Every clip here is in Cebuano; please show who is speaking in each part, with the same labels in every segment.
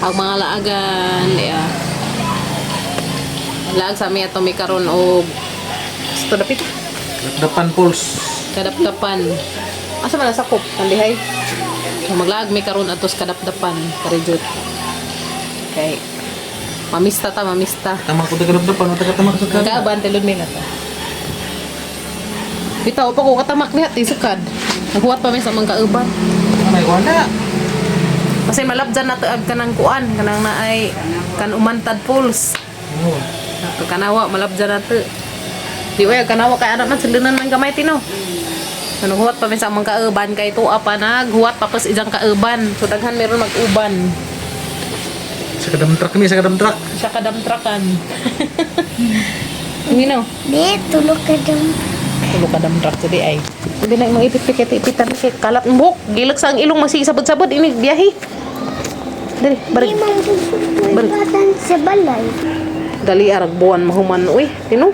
Speaker 1: Ang mga laagan, yeah. Laag sa mi ato mi karon og gusto dapit
Speaker 2: Dapan pulse.
Speaker 1: Kadapdapan. Asa man ang sakop kandihay? So, maglaag mi karon atos kadapdapan karejot. Kay mamista ta, mamista.
Speaker 2: Tama ko taga dapan, taga tama sa
Speaker 1: Kaaban tilod mi na ta. Bitaw pa ko katamak niya ti sukad. Naghuwat pa mi sa mga kauban.
Speaker 2: May wala.
Speaker 1: Kasi malabjan na ag kanang kuan, kanang naay kan umantad pulse.
Speaker 2: Oo.
Speaker 1: Ato kanawa malabjan na to. Di way kanawa kay anak man silunan man gamay tino. Ano huwat pa mi sa mga kauban kay tuwa pa naghuwat pa pas ijang kauban. So daghan meron mag-uban.
Speaker 2: Sa kadam truck mi, sa kadam truck.
Speaker 1: Siya kadamtrakan. Ngino?
Speaker 3: Di, tulog ka dyan.
Speaker 1: Tulo ka damtrak sa di ay. Hindi na imong ipit kay ipitan kay kalat ang buhok. Gilak sa ang ilong masig sabod-sabod ini biyahe. Dali,
Speaker 3: Di
Speaker 1: balik.
Speaker 3: man
Speaker 1: Balik.
Speaker 3: batan sa balay.
Speaker 1: Dali arag buwan mahuman uy. Tino?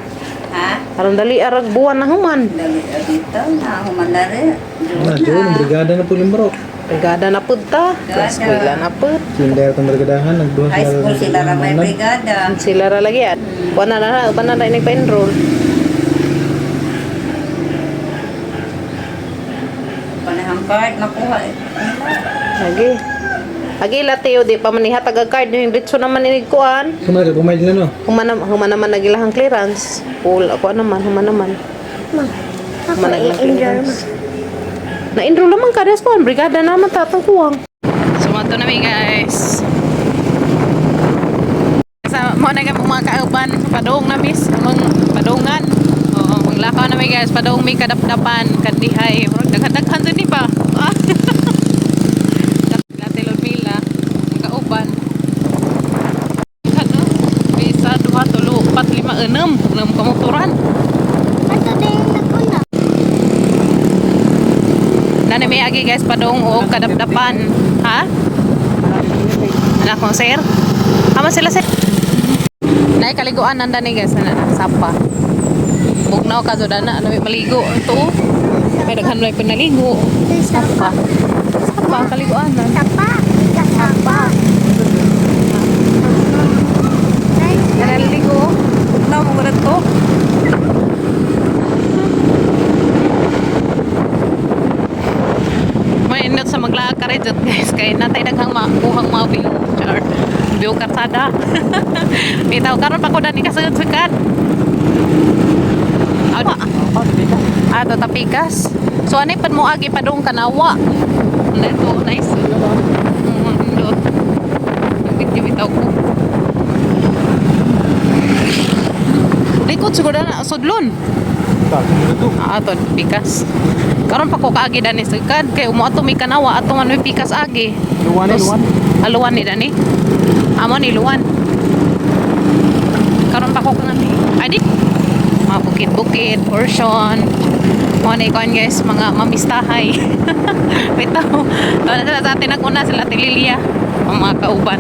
Speaker 4: Ha?
Speaker 1: Aron dali arag buwan na human.
Speaker 4: Dali dito na humanari.
Speaker 2: Na, June, brigada na po limbro.
Speaker 1: Brigada na pud ta. Eskwela na pud.
Speaker 2: Kinder itong brigadahan, nagduha
Speaker 4: High school sila ra may brigada.
Speaker 1: Sila ra lagi at. Kuan na na, uban na na ini pa-enroll.
Speaker 4: Panahang card makuha. Eh.
Speaker 1: Lagi. Agi lateo di pa man ihatag ang card yung ditso naman ini kuan.
Speaker 2: Sumara, kumayad na no.
Speaker 1: Human naman nagilahang clearance. Full ako naman, human naman.
Speaker 3: Ma, ako
Speaker 1: Human nagilang
Speaker 3: i-enroll ma.
Speaker 1: clearance. Na-enroll naman ka, des kuan, brigada naman tatong kuwang. So, mato na mi guys. Sa mo na kami mga kauban, padung na miss, among padungan. Oo, maglakaw na mi guys, padung mi kadapdapan, kandihay. Murag daghan-daghan dun ni ba? Ah. Late Ludmila, ang kauban. Ano? Isa, duha, tulo, upat, lima, enem. Enem kamotoran.
Speaker 3: Ato din naguna.
Speaker 1: Nani may agi guys padung og kadapdapan. Ha? Anak ko sir. Ama sila sir. Nay kaliguan nanda ni guys na sapa. Bugnaw ka jud ana ano may maligo ito. May daghan may pinaligo.
Speaker 3: Sapa.
Speaker 1: Sapa kaliguan na.
Speaker 3: Sapa. Sapa.
Speaker 1: Nalaligo. Bugnaw mo gud to. May inot sa maglaag ka rin dyan, guys. Kay natay daghang makuhang mga view. Char. View karsada. Bitaw karon pa ko dani kasugad-sugad. Ato tapikas. So ano pan mo agi padung kanawa. Ito nice. Indot. Nagbityo bitaw ko. Likod siguro na sudlon. Ato pikas. Karon pa ko kaagi dani sugad kay umo ato mi kanawa ato man mi pikas agi.
Speaker 2: Luwan eh,
Speaker 1: Tapos,
Speaker 2: luwan.
Speaker 1: Aluwan ni dani. Amo ni luwan. Karon pa ko kanang ay di. Mga bukid-bukid, portion. Mga na ikuan guys, mga mamistahay. Bitaw. Wala sila sa atin naguna sila Tililia. Ang mga kauban.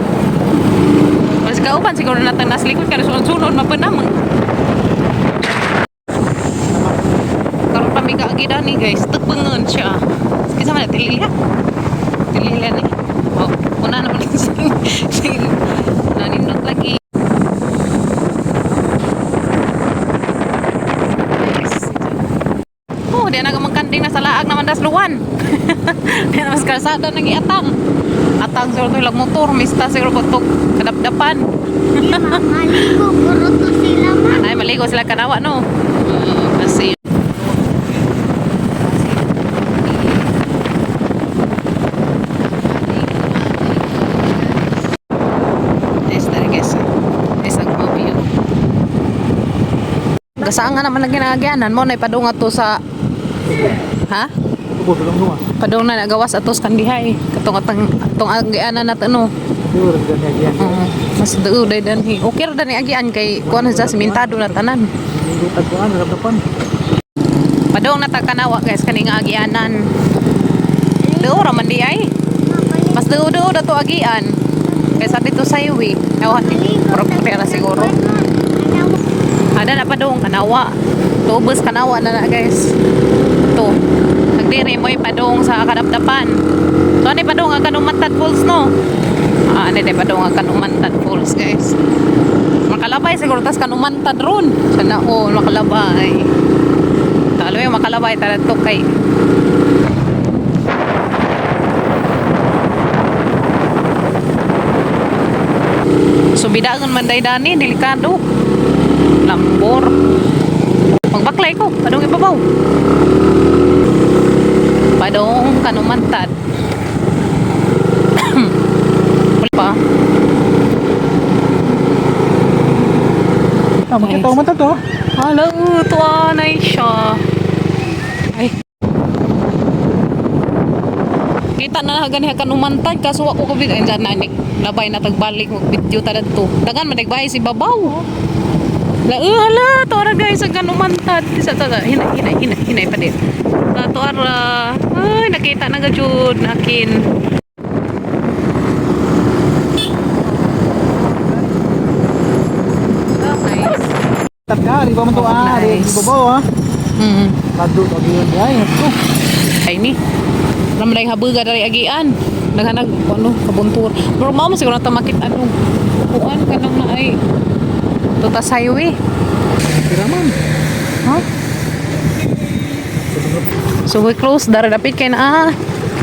Speaker 1: Mas kauban siguro natang nas likod kaya sunod-sunod mapanamang. Karon pa mi kaagi dani guys, tagbangon siya. Kinsa man na Tililia? Tililia ni. Oh, una naman si nanindot lagi. Oh, di na magkanding na sa laag naman das luwan. Di na mas kalsada nang iatang. Atang siguro to ilang motor, mista siguro ko to kadapdapan.
Speaker 3: Di ma, maligo. Puro to sila ma.
Speaker 1: Ay, maligo sila kanawa, no? Kasi Yes, dari guys. Isang mabiyog. Gasaangan naman ang ginagyanan mo na ipadunga to sa Ha?
Speaker 2: Ubo, tulong mo.
Speaker 1: Padung na nagawas atos kandihay. Katong atang atong agianan nat ano.
Speaker 2: Siguro, ganyan, yan.
Speaker 1: Oo. Mas duo day danhi. Okay ra dani agian kay kuan sa simentado na tanan.
Speaker 2: Hindi tagkuan, dapan.
Speaker 1: Padung na ta kanawa guys kani nga agianan. Duo ra man di ay. Mas duo duo na to agian. Kaysa dito sa highway. Ewan, murag pera siguro. Ada na padung kanawa. Tubos kanawa na na guys. To. Nagdiri mo padung sa kadapdapan. So ano padung ang kanong Matad Falls no? Ah, ano di ba daw nga Kanumantad Falls, guys. Makalabay siguro tas Kanumantad ron. Sana all makalabay. Talo yung makalabay tara to kay. So bidagon man day dani, delikado. Lambor. Magbaklay ko, padong ibabaw. Padong Kanumantad. Wala pa.
Speaker 2: Ah, makita ko man to.
Speaker 1: Hala, tuwa na siya. Ay. Kita na lang gani Kanumantad kaso wa ko kabig ay na ni labay na tagbalik mag video ta dadto. Dagan man nagbahay si babaw. La hala, tuwa na guys ang Kanumantad. Sa ta ta hinay hinay hinay hinay pa din. La tuwa ra. Ay, nakita na gajud nakin. Nice.
Speaker 2: Tatka, di ba man to ah, di
Speaker 1: Nice.
Speaker 2: babaw ah. Kadto to giyon ay. Ito.
Speaker 1: Ay ni. Naman ay habuga dari agian. Naghanag ano kabuntur. Pero mao mo siguro na ta makita ano. Kuan kanang na ay tutas highway.
Speaker 2: Tira man.
Speaker 1: Ha? So we close dari dapit kay na ah.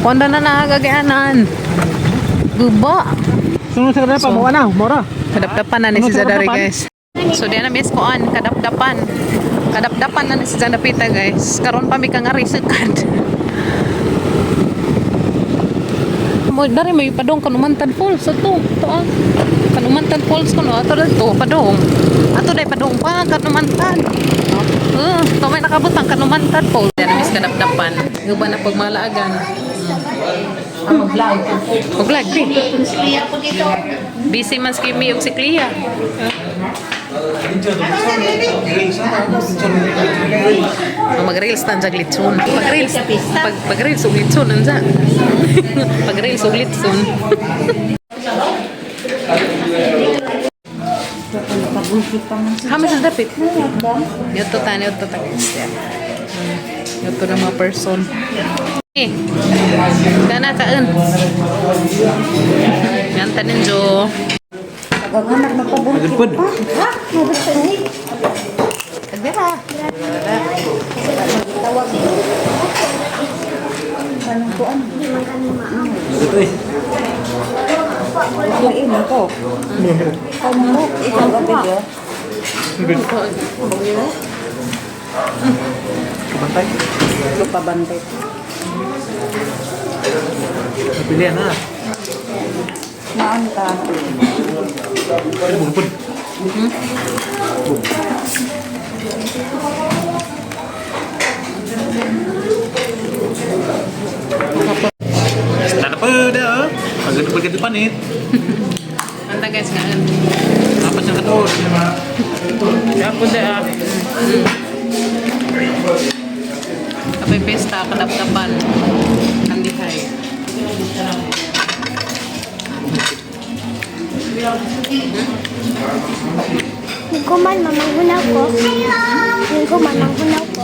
Speaker 1: Kuan na na agagianan. Guba.
Speaker 2: Sunod sa kadapa mo na, mora.
Speaker 1: Kadapdapan na ni
Speaker 2: Ano
Speaker 1: si
Speaker 2: sa
Speaker 1: Zadari
Speaker 2: kadapdapan?
Speaker 1: guys. So diyan na miss koan kadapdapan. Kadapdapan na ni si Zadapita guys. Karon pa mi ka nga risekan. Mo dari may padong Kanumantad Falls ato. To ah. Kanumantad Falls kuno ato to padong. Ato dai padong pa Kanumantad. To may nakabutang Kanumantad Falls. Diyan na miss kadapdapan. Guba na pagmalaagan. Mag-vlog. Mag-vlog, bi. Busy man si Kimi ug si Clea. Oh, mag-reels tan sa glitson. Pag-reels, pag-reels ug litson unsa? Pag-reels ug litson. How much is dapit? Yoto ta, yoto ta guys. Yeah. Yoto na mga person. Eh, kana kaan. Yan tanin jo.
Speaker 4: Pagkanak na pabunti
Speaker 2: Good.
Speaker 4: pa. Ha? Mabasta ni.
Speaker 1: Tagdira.
Speaker 4: Tawag. Anong kuan?
Speaker 2: Ito eh.
Speaker 4: Kain ko. Kamu, ikaw ba video?
Speaker 2: Kabantay.
Speaker 4: Ikaw pabantay.
Speaker 2: Napili na.
Speaker 4: Maan ka.
Speaker 2: Pero bugpod. Stand up dah. Pagod pagod depan ni.
Speaker 1: Anta guys nga.
Speaker 2: Apa sih ketur? Siapa dah?
Speaker 1: Kapay pesta kadapdapan. Kandihay.
Speaker 3: Ko man mamanghunaw ko. Ko man manghunaw ko.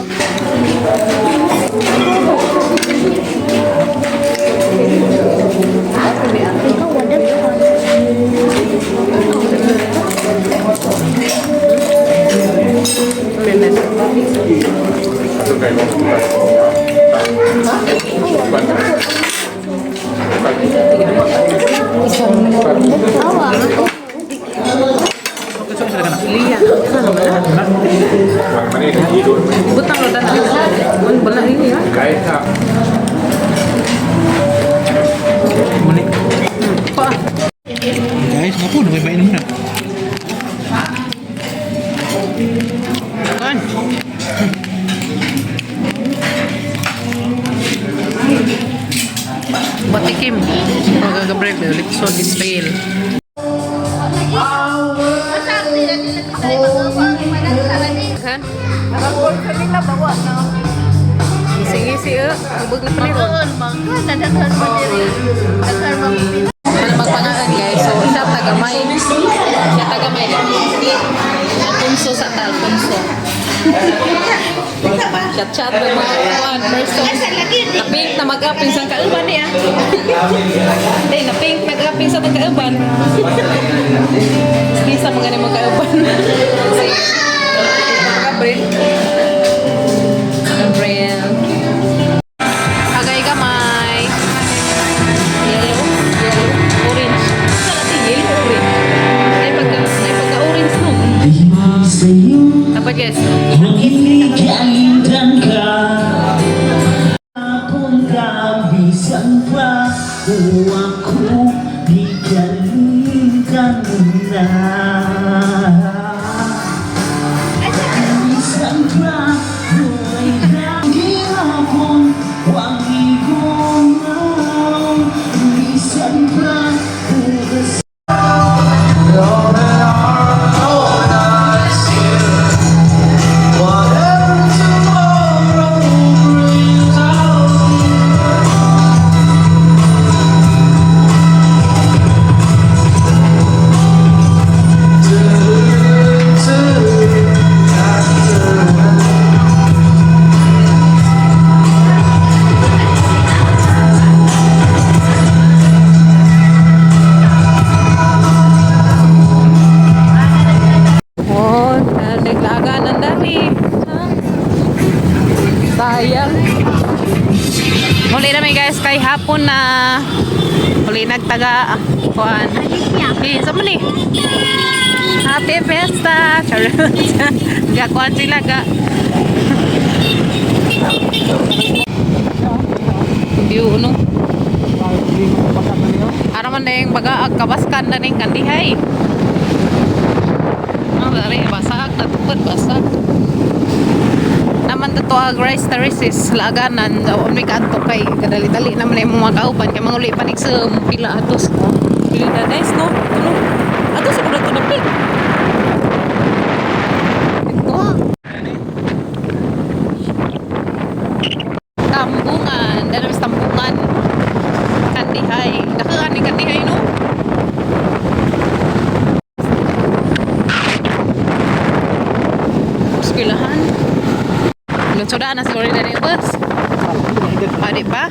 Speaker 3: Ikaw wala ko. Awa.
Speaker 1: Liya. Butang lo dan. Wala ini ya.
Speaker 2: Manik.
Speaker 1: Pa.
Speaker 2: Guys, ngapo may mainom na.
Speaker 1: Kan. Batikim. Magagabriel. Litson is fail. Kan? Sige, sige. Ubog na pa nila. Ano magpangalan guys? So, siya tagamay. Siya tagamay. Alfonso sa ta, Alfonso. Chat-chat ng mga kuan person. Na-pink na mag-aping sa kauban niya. Hey, na-pink nag-aping sa kauban. Hindi sa mga ni mga kauban. Si Gabriel. Gabriel. Agay gamay. Yellow, yellow, orange. Sa natin yellow, orange. Ay pagka orange no. Dapat guys.
Speaker 5: Magiging ka. Punta bisan pa o ako Di na. Bisan pa mo'y nagihapon Wang igumaw. Bisan pa bukas.
Speaker 6: Whatever tomorrow brings, I'll
Speaker 1: Oh, naglagan ang dami. Sayang. Huli namin guys kay hapon na. Huli nagtaga kuan. Eh, sa man ni? Happy Fiesta. Charot. Gakuan sila ga. View no. Ara man na yung baga ag kabaskan na ning kandihay. Ang dari basag na tukod basag. Naman to ag rice terraces laganan daw may kaadto kay kadali-dali naman imong mga kauban kay manguli pa sa pila atos. Pila na nice no. Tulo. Atos sa to na pig. Ito. Tambungan, dalawa sa tambungan. Kandihay. Dako ani kandihay no. Eskwelahan. Lungsodaan na siguro na yung bus. Pwede pa?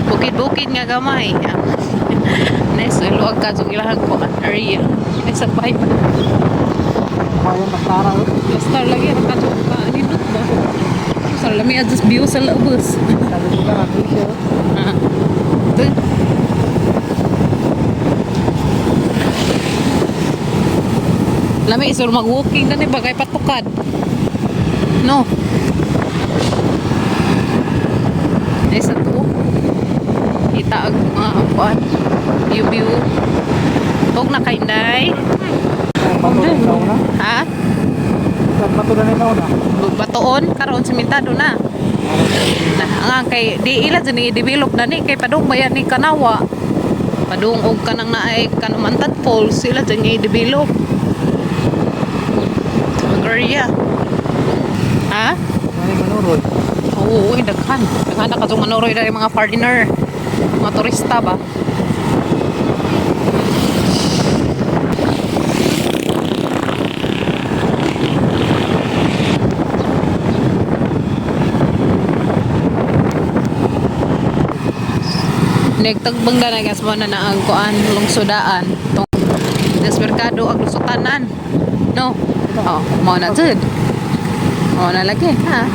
Speaker 1: Bukid-bukid nga gamay. Nice, luwag ka sa ilahan ko ang area. Ay, sa bahay pa. Basta lagi, ang kadyo ka. Nindot ba? Sa lami, adjust view sa labas. Ah. Dun. Lami, isur mag-walking na ni bagay patukad. No. Ay, sa to. Kita ang mga kuan. View view. Huwag na kay Inday. Ha? Batoon karon sementado na. Na ang kay di ila dyan i-develop na ni kay padung bayan ni Kanawa. Padung og kanang naay Kanumantad Falls sila dyan i-develop. Area. Ha? Oo, uy, daghan. Daghan na katong manuroy na yung mga foreigner. Mga turista ba? Nagtagbang na nagas mo na naang kuan lungsodaan tong desmerkado ag lusutanan. No. Oh, mo na jud. Mo na lagi ha.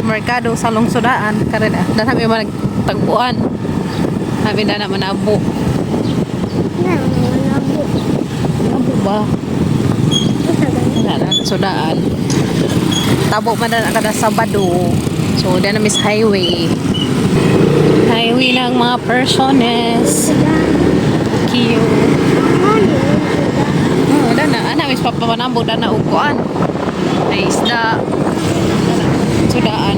Speaker 1: Merkado sa lungsodaan karon na. Dami man nagtagbuan. Habi na naman nabo.
Speaker 3: Na, nabo.
Speaker 1: Nabo ba?
Speaker 3: Asa gani?
Speaker 1: Wala na lungsodaan. Tabo man na kada Sabado. So, dyan na miss highway. Highway lang mga persones. Kiyo.
Speaker 3: Mali.
Speaker 1: Oo, dana. Ana, mis papamanambo, dana uguan. Ay, isda. Dana, sudaan.